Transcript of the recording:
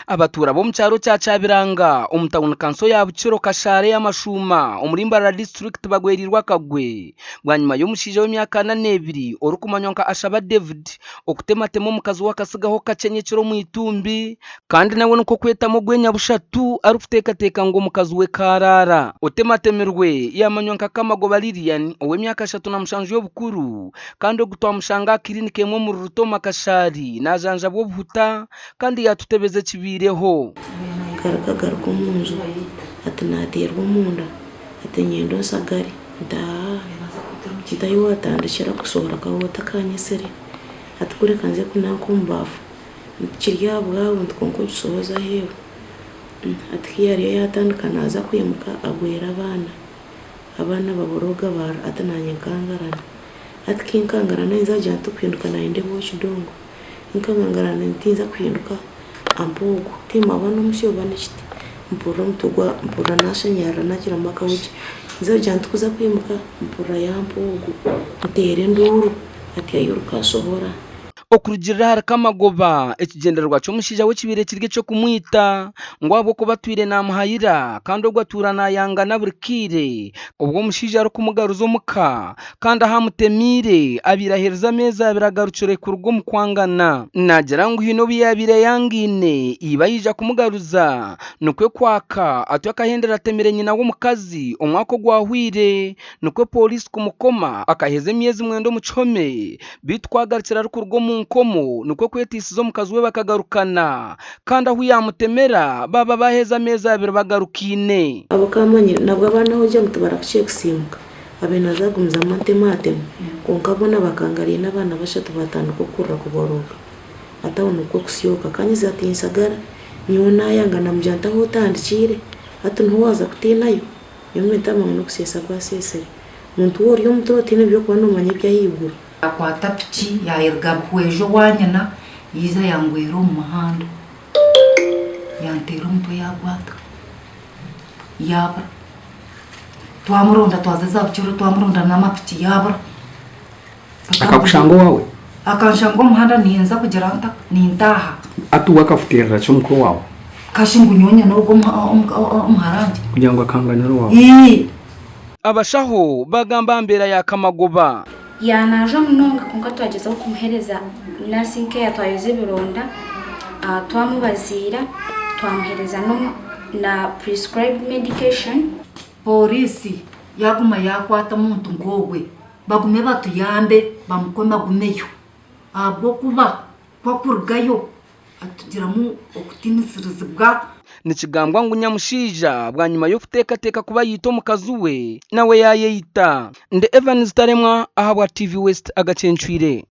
Abatuura b'omu kyaro kya Kyabiranga omu tauni kanso ya Bukiro Kashaara ey'amashuuma omuri Mbarara disiturikiti bagwereirwe akagwe bwanyima y'omushaija w'emyaka ana n'ebiri orikumanywa nka Ashaba David okutematema omukazi we akatsigaho kakye nyekiro omu itumbi kandi nawe nikwo kwetamu ogw'enyabushatu arikuteekateeka ngu omukazi we kaaraara. Otematemirwe yaamanywa nka Kamagoba Lilian ow'emyaka 37 y'obukuru kandi ogu twamushanga aha kiriniki emwe omuri Rutoma Kashaari naajanjabwa obuhuta kandi yaatutebeza ekibaireho. Ngaruka garuka omu nju ati naateerwa omunda ati nyenda onsagare nti aa nti ahi waatandikira kusohora akahuuta akanyetsire ati kureka nze kunanka omu baafu nti kiri aha bwawe nti kwonka ogisohoze aheeru ati ku yaariyo yaatandika naaza kwimuka agwera abaana, abaana baborooga barira ati naanye nkangarana ati kinkangarana ninza kugira nti kuhinduka naanye ndeebe ow'ekidongo. Nkangangarana nti tinza kuhinduka ampe ogu, timaba n'omusyo oba n'ekiti, mpurira omutwe gwa mpurira nashanyarara nagiramu akahugye, nza kugira nti kuza kwimuka mpurira yampa ogu, nteera enduuru ati ayiruka ashohora. Okurugiirira ahari Kamagoba, ekigyendererwa ky'omushaija we kibaire kiri eky'okumwita ngu ahabw'okuba atwire naamuhayira kandi ogwo atuura naayangana buri kaire obwo omushaija arikumugaruza omuka kandi ahu amutemiire abaire aherize ameezi abiri agarukire kuruga omu kwangana. Naagira ngu haine obu yaabaire ayangaine iba yaija kumugaruza nikwo kwaka atyo akahendera atemire nyina w'omukazi omwaka ogwahweire nikwo pooriisi kumukoma akaheza emyezi mwenda omu kihome beitu ku agarukire arikuruga omu nkomo nikwo kweteisiza omukazi we bakagarukana kandi ahu yaamutemera baaba baaheza ameezi abiri bagarukaine. Abo kamanyire nabwo abaana ahu ogira ngu tibarakukire kusiimuka. Abe naaza agumizamu antematema, kwonka boona bakangariine n'abaana bashatu baatandika okurira kuborooga. Ati aho nikwo kusyoka. Kanyiza ati, Nsagara, nyowe naayanga namugira nti ahu otandikiire, hati niho waaza kutiinayo? Nyowe mpita manya n'okuseesa gwaseesire. Muntu we ori omuto otiine by'okuba noomanya eby'ahaiguru. Yakwata piki yayeruga Buhweju owa nyina yaija yangwera omu muhanda yanteera omutwe yagwata yabura. Twamuronda twaza eza Bukiro twamuronda n'amapiki yaabura. Akakushanga owaawe? Akanshanga omu muhanda ninza kugira nta, nintaaha. Hati we akakuteerera ki omukwe waawe? Kashi ngu nyowe nyine ogwo omuhara wangye. Kugira ngu akanganire owaawe? Ii. Abashaho bagamba aha mbeera ya Kamagoba. Yaanajwa munonga kwonka twagyezaho kumuheereza nursing care twayoza ebironda, twamubaziira, twamuheereza na prescribed medication. Pooriisi yaaguma yaakwata omuntu nk'ogwe, bagume batuyambe bamukome agumeyo ahabw'okuba ku akurugayo atugiramu okutiinisirizibwa. Nikigambwa ngu nyamushaija bwanyima y'okuteekateeka kuba yaita omukazi we, nawe yaayeita. Ndi Evans Taremwa ahabwa TV West agacencwire.